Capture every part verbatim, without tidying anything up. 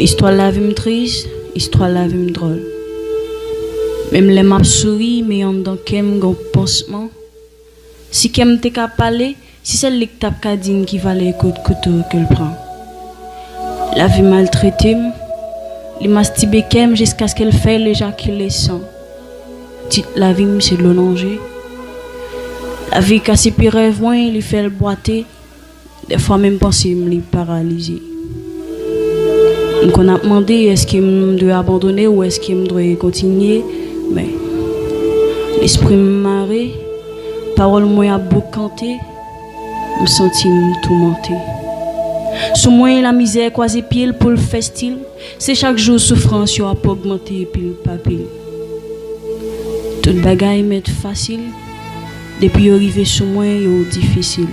Istwa lavi m tris, istwa lavi m dwòl. Menm lè m ap souri, men anndan kè m gen yon pansman. Si kè m te ka pale, se sèl li k t ap ka di m ki valè kout kouto ke l pran. Lavi maltrete m, li mastibe kè m jiskaske l fè l ejakile san. Tit lavi m se dlo nan je. Lavi kase pye rèv mwen, li fè l bwate. Dèfwa menm panse m li paralize. M konn ap mande èske m dwe abandone ou èske m dwe kontinye, men lespri m mare, pawòl mwen ap boukante, m santi m toumante. Sou mwen, lamizè kwaze pye l pou l fè stil, se chak jou soufrans yo ap ogmante pil pa pil. Tout bagay mèt fasil, depi yo rive sou mwen, yo difisil.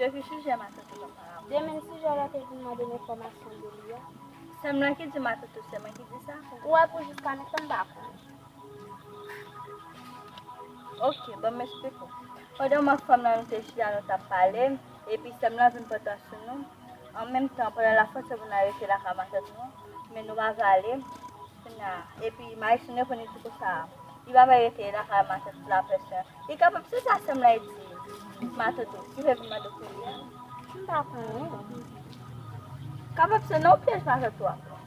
De ki sijè matant ou t ap pale? De menm sijè lè w te vin mande m enfòmasyon de li a. Se mwen ki di matant ou, se mwen ki di sa? Ou wè pou jiska mentnan m pa konnen. Ok, bon, m eksplike w. Pandan mwen ak fanm nan nou te chita, nou t ap pale, epi sè m nan vin pòtan sou nou. An menm tan, pandan l ap fòse moun nan rete lakay matant nou, men nou pa vle ale. Kounye a, epi Marisyon reponn li di konsa, li pa vle rete lakay matant lapès lan. Li kapab se sa sè m nan di matant ou, ki vle vin mande w kounye a. M pa konnen. Kapab se nan yon pyèj matant ou ap pran.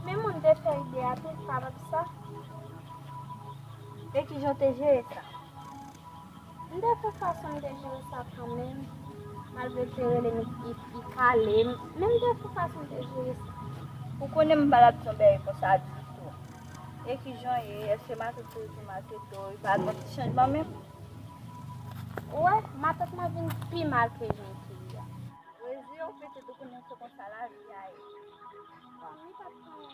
Men moun te fè ide a tou, kapab sa. E kijan w te jere sa? M te fè fason m te jere sa kanmenm. Malgre l te rele m, li, li kale m, men m te fè fason m te jere sa. Ou konnen m pa t ap di yon bagay konsa ditou. E kijan w ye? Èske matant ou toujou maltrete w? Li pa gen ti chanjman menm? Ou wè, matant mwen vin pi mal ke jan l te ye a. Rezi yo, petèt ou konnen se konsa lavi a ye. Bon, li pa t konnen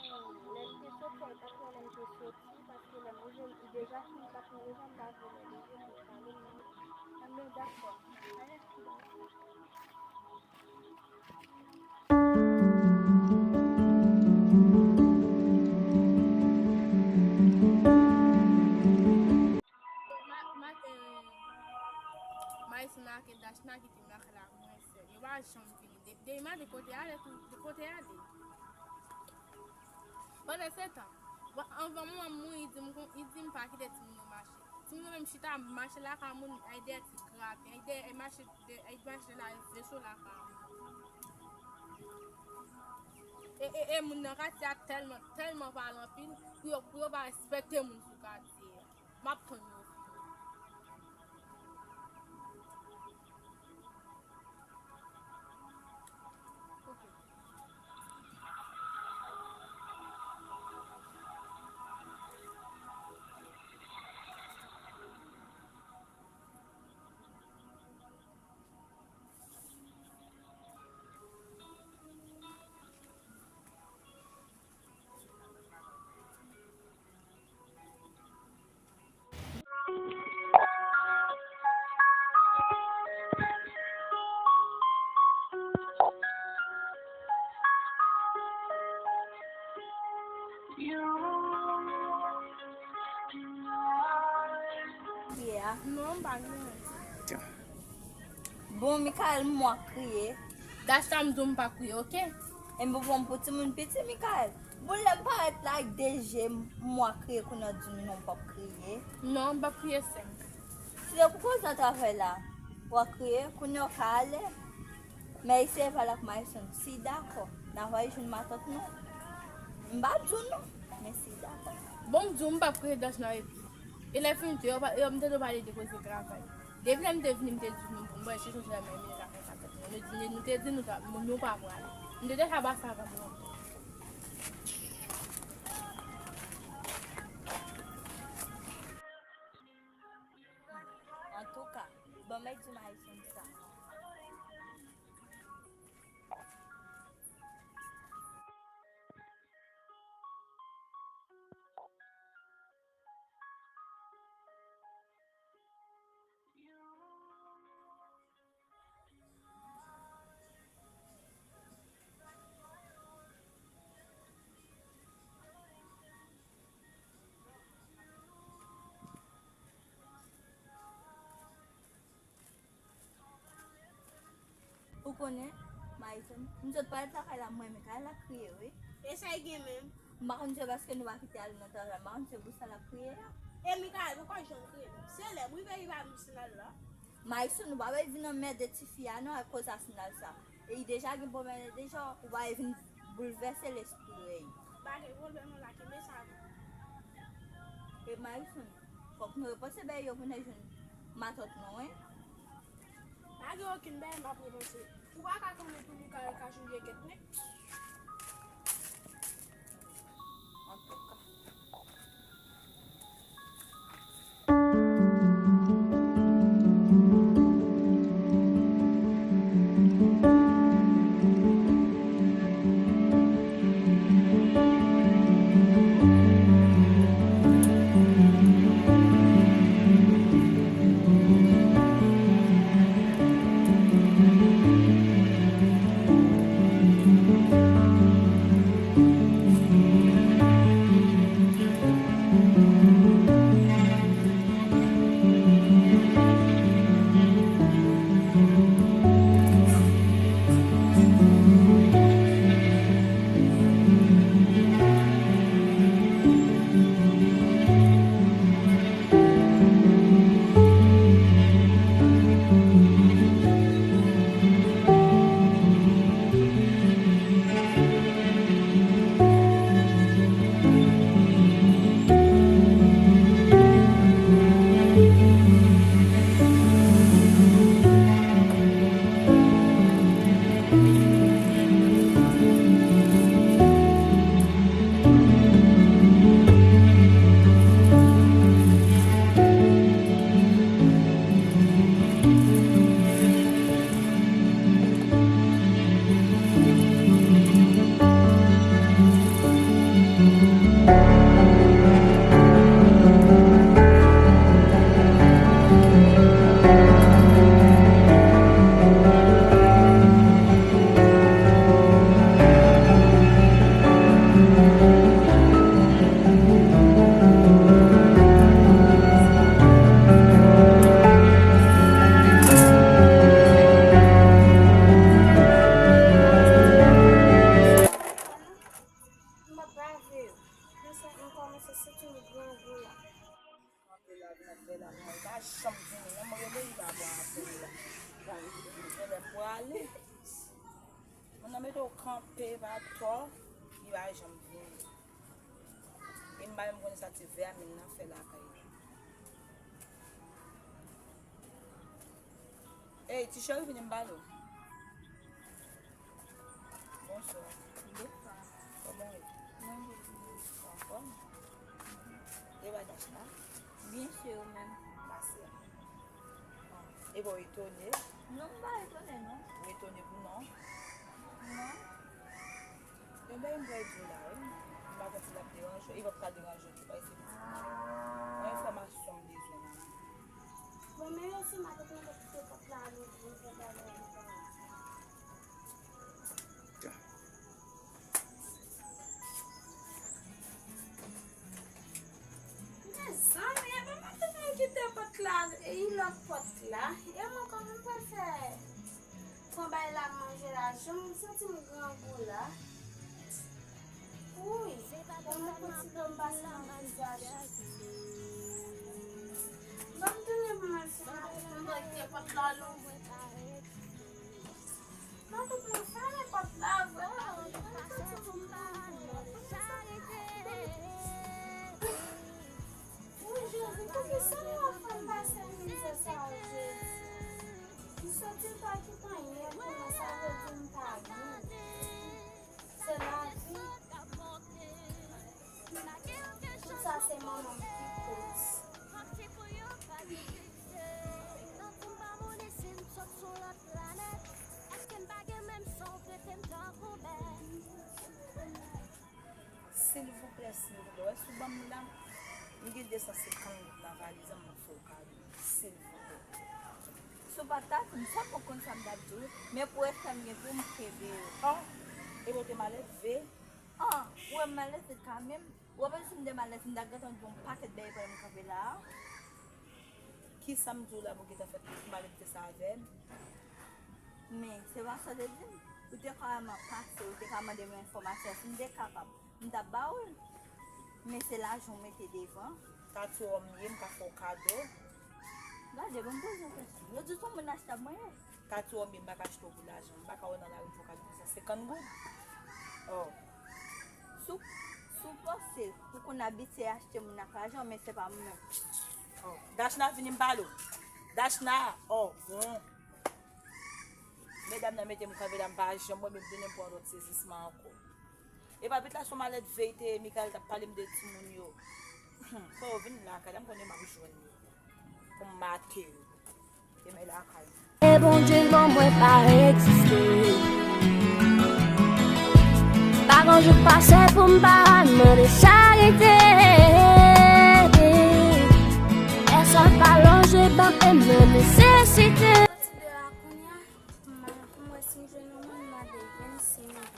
lè l te soti a, li pa t konnen lè m te soti, paske lè m rive, li deja fini, li pa t konnen deja m pa vle lè deja pou l pale m nan. Anben, dakò. Anben, dakò. Ma, ma, eh, Marisyon ak Dachna kite m lakay la. Mwen sèl. Yo pa janm vini. De, de, mande kote ale tou, de kote ale. Pandan se tan, anvan manman m mouri, li di m kon, li di m pa kite timoun yo mache. Timoun yo menm chita ap mache lakay moun, ay dèyè ti graten, ay dèyè, ay mache, ay mache la, veso lakay moun. E, e, e moun nan katye a tèlman, tèlman pale anpil, pou yo, pou yo pa respekte moun sou katye a. M ap tann yo vini. Ok. Yeah. Non, m pa gen. Bon, Michael, m ap kriye. Dachna, m di w m pa kriye, oke? E m pou pran m pou timoun piti, Michael. Bon, lè m parèt la ak de je, m ap kriye, kounye a w di m non, m p ap kriye. Non, m p ap kriye, sè m. Si se pou koze travay la, w ap kriye, kounye a w ka ale. Men eseye pale ak Marisyon. Si l dakò, n a va al jwenn matant nou. M p ap di w non, men si l dakò. Bon, m di w m p ap kriye, Dachna, epi. E lè fini tou, yo pa, yo, m tande yo pale de koze travay. Depi lè m te vini, m te di nou pou m wè, se chèche lè m vini lakay sa tèt mwen. Nou di, nou te di nou ta, nou pa prale. M te deja ba sa avan lontan. Antouka, ban m di Marisyon sa. Konnen, Mayson, m sot pale lakay la, m renmen kay la kriye, wi. E sa y gen menm? M pa konn se paske nou pa kite al nan travay, m pa konn se pou sa l ap kriye a. E Mikael, ou pa janm kriye non. Se lè m rive li pa vin sou nan la. Mayson, ou pa bezwen vin anmède tifi a non ak koz asinal sa. E li deja gen pwoblèm deja, ou pa vin boulvèse lespri l. Pa gen pwoblèm non, la kenbe sa non. E Mayson, fòk nou repanse bagay yo pou n al jwenn matant nou, wi. Pa gen okenn bagay m ap repanse. Ou pa ka konnen tou li ka, li ka jwenn gen kèt nèg. Antouka. M ap lave yo. Konsa, m kòmanse santi m grangou la. Kanpe la, vin ap fè la, mwen pa janm vini non, mwen rele li pa pran apèl la. Genlè prale. Moun nan mete w kanpe pa tò, li pa janm vini. E m pa menm konnen sa ti vè a menm nan fè lakay li. Ey, ti cheri, vini m pale w. Bonswa. Bonswa. Kòman w ye? Mwen byen. Ou anfòm? E bagay la? Byen si ou menm? Mèsi. E bon, etone? Non, m pa etone, non. Ou etone pou non? Non. Yon bagay m pral di w la, wi. M pa konn si l ap deranje w. E l p ap ka deranje w tou, paske se pitit mwen. Yon enfòmasyon m bezwen nan men w. Bon, men yo si matant mwen te kite pòt la louvri, m fè bagay yo. Mezanmi, e pa matant mwen kite pòt la, e lòt pòt la. E mwen kòman m pral fè? Pran bay la manje la, jan m santi m grangou la. Wouy, ban mwen pran ti dlo m pase nan vizaj. Ban m tounen pou mwen fè m kite pòt la louvri. Ban tout moun fèmen pòt la vre. Wouy, Jezi, poukisa nou ap fè m pase mizè sa yo, Jezi? M soti pa kite anyen pou mwen, sa vle di m pa gen. Se lavi. Tout sa se manman m ki koz. Silvouplè, silvouplè, wè si w ban m li la, m gen de san senkant goud nan valiz la, m ap fè w kado. Silvouplè. Si w pa t ta di m sa, m poko konn sa m t ap di w, men pou respè m gen pou w, m kenbe yo. An, e pote malèt, ve. An, ou wè m malèz kanmenm. Ou wè menm si m te malèz, m ta gentan di w yon pakèt bagay pandan m kanpe la a. Kisa m di w la pou gentan fèt pou malèz sa avè m? Men, se pa sa w te di m. Ou te ka wè m ap pase, ou te ka mande m enfòmasyon. Si m te kapab, m t ap ba ou l. Men se lajan w mete devan. Tati w m ye, m ka fè w kado. Gade, ban m poze w kesyon. Yo di se yon moun achte m ye. Tati w m ye, m pa ka achte w pou lajan. M pa ka wè nan lari m fè w kado pou san senkant goud. Oh. Si w, si w panse ou konn abitye achte moun ak lajan, men se pa mwen menm. Oh. Dachna, vini m pale w. Dachna, oh, bon. Medam nan mete m kanpe la, m pa janm wè m vin pou yon lòt sezisman ankò. Epa pitit la se yon malèt veye te ye, Mikael t ap pale m de timoun yo. Fò yo vin lakay la, m konnen m ap jwenn yo. Pou m mate yo. Demen lakay mwen. E Bondye ban mwen pa egziste. Pa gen jou k pase pou m pa mande charite. Lè sòl pa lonje ban m nan nesesite. Soti deyò a kounye a, m a, pou m wè si m jwenn yon moun, m a de vennsenk.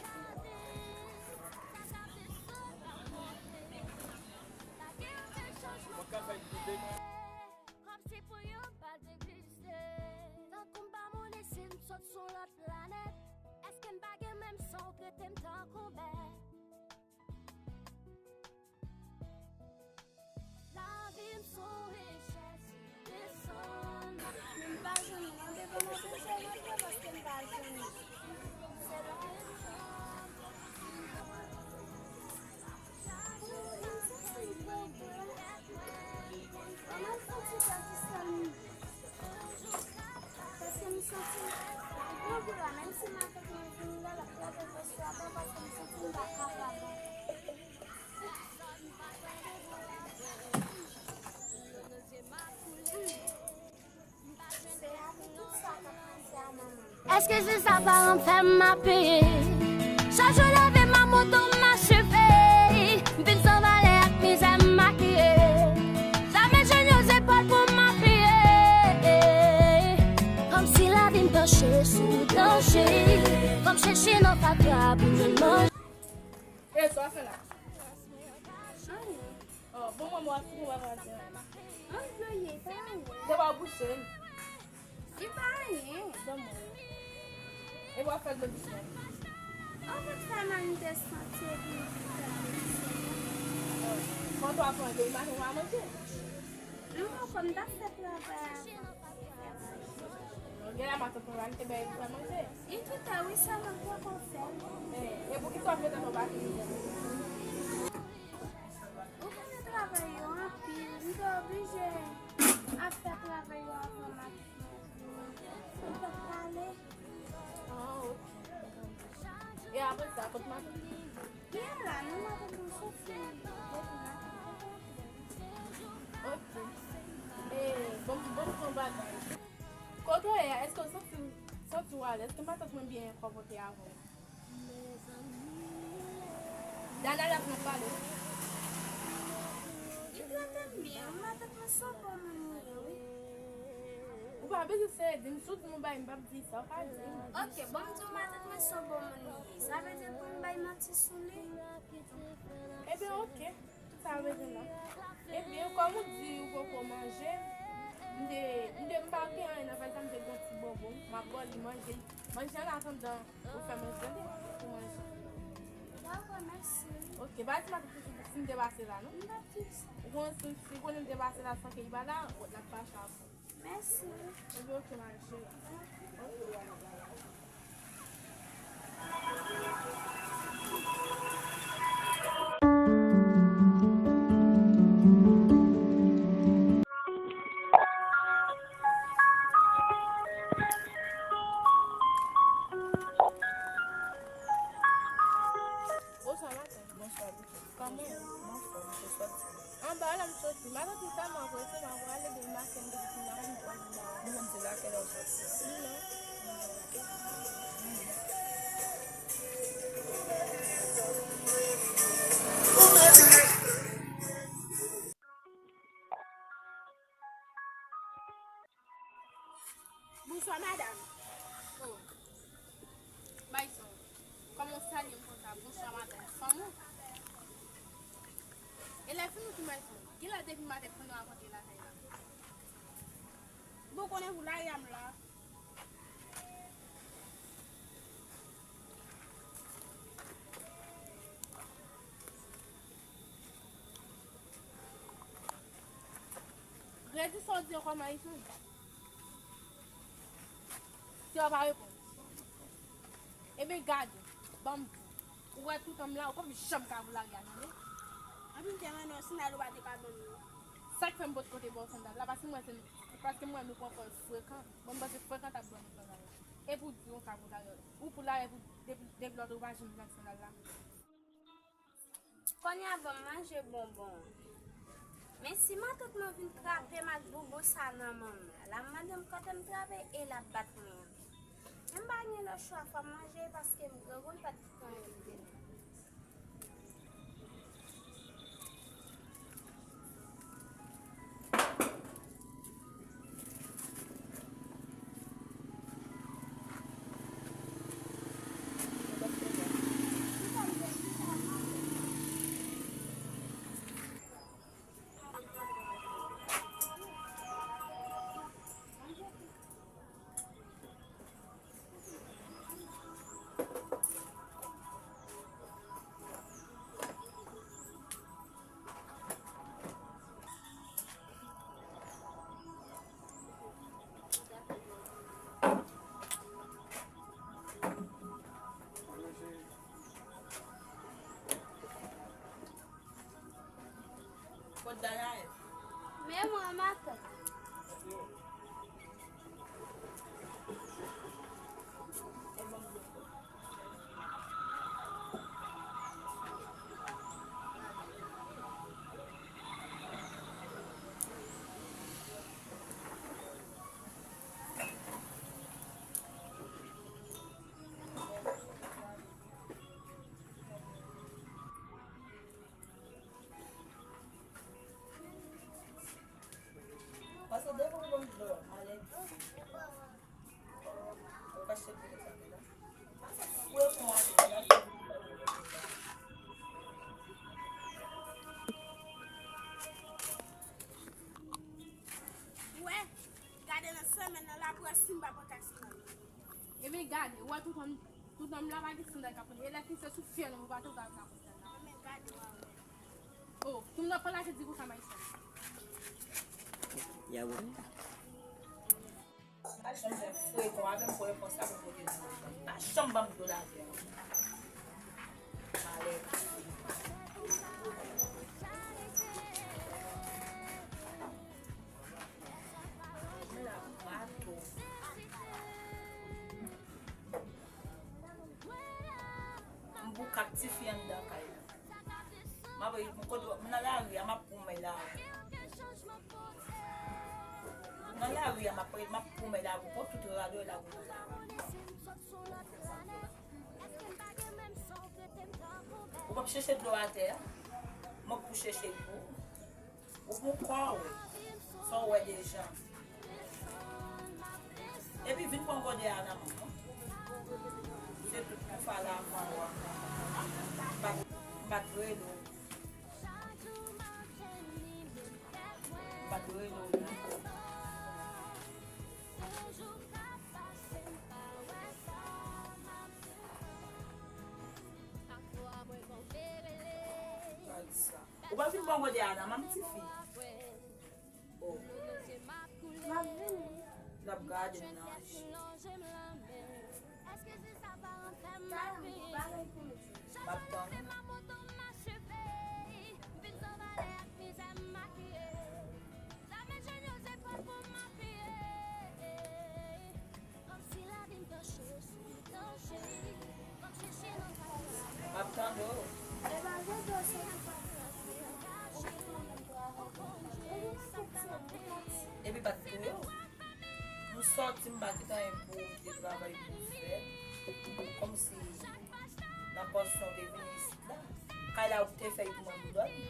Kòmsi pou yon pa t egziste. Tankou m pa moun isit, m sot sou lòt planèt. Èske m pa gen menm san w trete m tankou bèt? Lavi m se yon richès, desann. Men m pa jwenn non, devan mwen bezwen rantre paske m pa jwenn. Se la. Mwen santi pèdi sèl mwen. Paske m santi m pran pou la, menm si matant mwen vin la, l ap travay pou sou avan, paske m santi m pa kapab. Se avèk tout sa k ap pase a manman. Èske se sa paran m fè m apiye? Chak jou leve m a moto m mache fè. M vin san valè ak mizè m makiye. Jamè jwenn yon zepòl pou m apiye. Kòmsi lavi m panche sou danje. Fò m chèche nan fatra pou m jwenn manje. E sa w fè la? Anyen. Oh, bon, mwen, mwen, si mwen, mwen, mwen. Ann vle ye, pa anyen. Se pa w bouche. Li pa anyen. Bon, mwen. E w ap fè dlo bouche. An fèt, sa m te santi epi m te santi. Oh, mwen, mwen, mwen, mwen, mwen, manje. Non, non, kòm m t ap fè travay avan. Gen la matant mwen pa te bay pou fè manje. Li kite wi, sèlman m poko fè l. E, e poukisa w mete nan pati li? Ou konnen travay yo anpil, m te oblije ap fè travay yo avan matant mwen vini. M p ap pale. Ah, ok. E apre sa, kot matant? Li la, non, matant mwen soti depi maten. Ok. E, bon, bon, bon bagay. Kote w ye a, èske w santi, santi w alèz? Èske matant mwen byen konpòte avè w? Dana la pran pale. Li trete m byen, matant mwen se yon bon moun li ye, wi. Ou pa bezwen sere di m, si w di m yon bagay, m p ap di sa, w ka di m. Ok, bon, m di w matant mwen se yon bon moun li ye. Sa vle di pou m bay manti sou li? Ebyen, ok. Sa w bezwen la. Ebyen, kòm ou di ou poko manje, m te, m te, m pa gen anyen nan valiz la, m te gen yon ti bonbon, m ap ba w li manje. Manje an atandan ou fè manje, tande? Ou manje. Dakò, mèsi. Ok, pa di matant mwen si m te pase la, non? M p ap di sa. Ou konnen si, si konnen m te pase la san ke li pa la, l ap fache avè w. Mèsi. Ebyen, ok, ma cheri. Bonswa, madanm. Bonswa, pitit. Kòman w ye? M anfòm, ou soti? Anba la m soti. Matant m tèlman prese, m ap prale, depi maten m te di m ap vin pran m ba w. Ou konn se lakèl ou soti? Non. Bonswa, madanm. Oh. Bay son. Kòman w salye m konsa? Bonswa, madanm. Fanm ou? E lè fini w ki bay son. Genlè depi maten pou nou rankontre lakay la. Bon, konnen pou lari a m la. Di sa w di ankò, Marisol? Si w pa reponn. Ebyen, gade, ban m di w. Ou wè toutan m la, ou p ap janm ka voye lari a, tande? Anpi m te mande w sandal ou pa te ka ban m yo. Sa k fè m potko te ba w sandal la, paske m wè se, paske m wè nou pran kòl frekan. Bon, m panse frekan t ap ban nou sandal la. E pou di w sa pou lari, ou pou lari pou depi, depi lòt ou pa janm lage sandal la. Kounye a ban m manje bonbon an. Men si matant mwen vin trape m ak boubou sa nan men m la, l ap mande m kote m trape e l ap bat mwen an. Men m pa gen lòt chwa, fò m manje paske m grangou, li pa t gen anyen pou m te manje. Kot Danaël? Men mwen maten. Pase devan w ban m dlo a, malè. Ou ka chèche dlo sa la. Pase fwe kon a. Wè, gade nan semèn nan la pou wè si m pa pran taksi nan. Ebyen gade, ou wè toutan, toutan m la pa gen sandal k ap pran. E lè ki se sou fyèl ou pa tou ka pran sandal la. Ebyen gade w a wè. Oh, tout moun ap pale ak di konsa, Marisol. Ya wè. Pa janm fè frekan avè m pou repons la pou pote dlo. Pa janm ban m dlo lave a. Malè. Men la bato. M bouke ak tifi anndan kay la. M ap, m kote, m nan lari a, m ap goumen lari. Nan lari a, m ap, m ap goumen lari. Bon, tout radòy la goumen lari. Ou p ap chèche dlo atè a. M ap pou chèche l pou ou. Ou pou kò w, sa w wè deja. Epi vin pran gode a nan men mwen. Se tout pou fala a pran w a. M pa t, m pa t rele w. M pa t rele w non. Gad sa. Ou pa vin pran gode a nan men m, tifi? Oh. M ap vini. N ap gade nan je. M ap tann. M ap tande w. Epi pa t pou yo. Nou sòti, m pa kite anyen pou de travay pou fè. Kòmsi nan pòsyon de vini isit la. Kay la ou te fè pou mwen pou dòmi.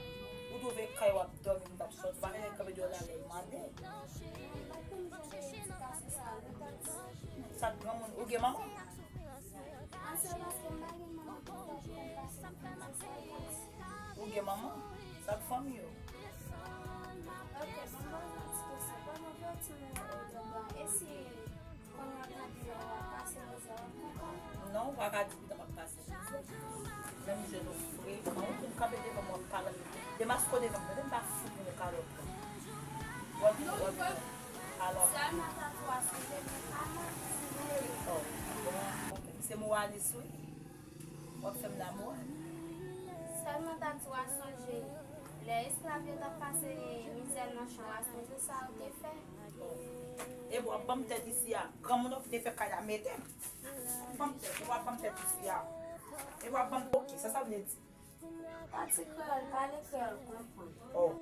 Ou twouve kay w ap dòmi, m t ap sòti. Ou pa fè kanpe deyò la lè l mande. Sa granmoun, ou gen manman? Ou gen manman? Sa k fanmi yo? Ok, bon, bon, ti kesyon. Pandan w fè ti moun yo, e si kounye a w ap pase mizè, w ap kontan? Non, ou pa ka di pitit m ap pase mizè. Menm jèn ou frekan, ou konn kanpe devan mwen, w ap pale. Demaske w devan m, tande, m pa fout ou yon kalòt. W ap, w ap Se moralis wi. W ap fè m la moralis. Sèlman ta di w a sonje lè esklav yo t ap pase mizè nan chan w a sonje sa yo te fè. E w ap ban m tèt isi a. Granmoun w te fè kay la mete m. Ban m tèt, e w ap ban m tèt isi a. E w ap ban m, ok, sa sa vle di? Pati kreyòl, pale kreyòl, konprann. Oh,